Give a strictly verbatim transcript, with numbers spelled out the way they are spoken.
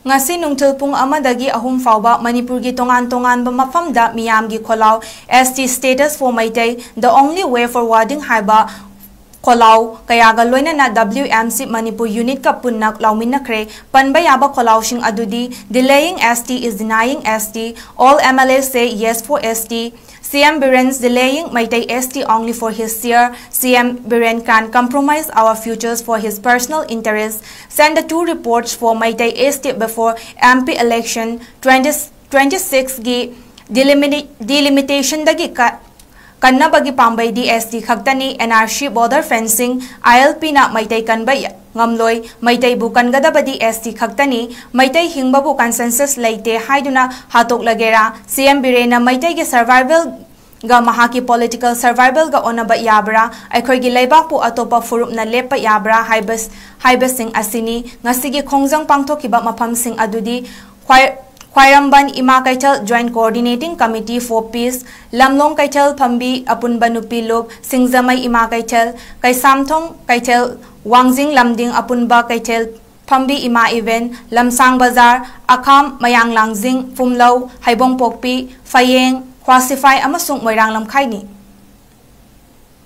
ꯉꯁꯤ ꯅꯨꯡꯊꯤꯜ ꯄꯨꯡ ꯑꯃꯗꯒꯤ ꯑꯍꯨꯝ ꯐꯥꯎꯕ ꯃꯅꯤꯄꯨꯔꯒꯤ ꯇꯣꯉꯥꯟ ꯇꯣꯉꯥꯟꯕ ꯃꯐꯝꯗ ꯃꯤꯌꯥꯝꯒꯤ ꯈꯣꯜꯂꯥꯎ "S T status for Meitei, the only way forwarding" ꯍꯥꯏꯕ ꯈꯣꯜꯂꯥꯎ ꯀꯌꯥꯒ ꯂꯣꯏꯅꯅ W M C Manipur unit ꯀ ꯄꯨꯟꯅ ꯂꯥꯎꯃꯤꯟꯅꯈ꯭ꯔꯦ꯫ ꯄꯟꯕ ꯌꯥꯕ ꯈꯣꯜꯂꯥꯎꯁꯤꯡ ꯑꯗꯨꯗꯤ: "Delaying S T is denying S T", "All M L As say yes for S T", "C M Biren's delaying Meitei S T only for his share", "C M Biren can compromise our futures for his personal interests", "Send the two reports for Meitei S T before M P election twenty twenty-six ꯒꯤ delimita- delimitation ꯗꯒꯤ ꯀ- ꯀꯟꯅꯕꯒꯤ ꯄꯥꯝꯕꯩꯗꯤ S T ꯈꯛꯇꯅꯤ꯫ N R C, border fencing, I L P ꯅ ꯃꯩꯇꯩ ꯀꯟꯕ ꯌ- ꯉꯝꯂꯣꯏ꯫ ꯃꯩꯇꯩꯕꯨ ꯀꯟꯒꯗꯕꯗꯤ S T ꯈꯛꯇꯅꯤ꯫ Meitei ꯍꯤꯡꯕꯕꯨ consensus ꯂꯩꯇꯦ ꯍꯥꯏꯗꯨꯅ ꯍꯥꯠꯇꯣꯛꯂꯒꯦꯔꯥ? C M ꯕꯤꯔꯦꯟꯅ ꯃꯩꯇꯩꯒꯤ survival ꯒ ꯃꯍꯥꯛꯀꯤ political survival ꯒ ꯑꯣꯟꯅꯕ ꯌꯥꯕ꯭ꯔꯥ? ꯑꯩꯈꯣꯏꯒꯤ ꯂꯩꯕꯥꯛꯄꯨ ꯑꯇꯣꯞꯄ ꯐꯨꯔꯨꯞꯅ ꯂꯦꯞꯄ ꯌꯥꯕ꯭ꯔꯥ ꯍꯥꯏꯕ- ꯍꯥꯏꯕꯁꯤꯡ ꯑꯁꯤꯅꯤ꯫ ꯉꯁꯤꯒꯤ ꯈꯣꯡꯖꯪ ꯄꯥꯡꯊꯣꯛꯈꯤꯕ ꯃꯐꯝꯁꯤꯡ ꯑꯗꯨꯗꯤ: ꯈ꯭ꯋꯥꯏ- ꯈ꯭ꯋꯥꯏꯔꯝꯕꯟ ꯏꯃꯥ ꯀꯩꯊꯦꯜ Joint Coordinating Committee for Peace, ꯂꯝꯂꯣꯡ ꯀꯩꯊꯦꯜ ꯐꯝꯕꯤ ꯑꯄꯨꯟꯕ ꯅꯨꯄꯤ ꯂꯨꯞ, ꯁꯤꯡꯖꯃꯩ ꯏꯃꯥ ꯀꯩꯊꯦꯜ, ꯀꯩꯁꯥꯝꯊꯣꯡ ꯀꯩꯊꯦꯜ, ꯋꯥꯡꯖꯤꯡ ꯂꯝꯗꯤꯡ ꯑꯄꯨꯟꯕ ꯀꯩꯊꯦꯜ ꯐꯝꯕꯤ ꯏꯃꯥ event, ꯂꯝꯁꯥꯡ ꯕꯖꯥꯔ, ꯑꯈꯥꯝ, ꯃꯌꯥꯡ ꯂꯥꯡꯖꯤꯡ, ꯐꯨꯝꯂꯧ, ꯍꯩꯕꯣꯡꯄꯣꯛꯄꯤ, ꯐꯌꯦꯡ, ꯈ꯭ꯋꯥꯁꯤꯐꯥꯏ ꯑꯃꯁꯨꯡ ꯃꯣꯏꯔꯥꯡ ꯂꯝꯈꯥꯏꯅꯤ꯫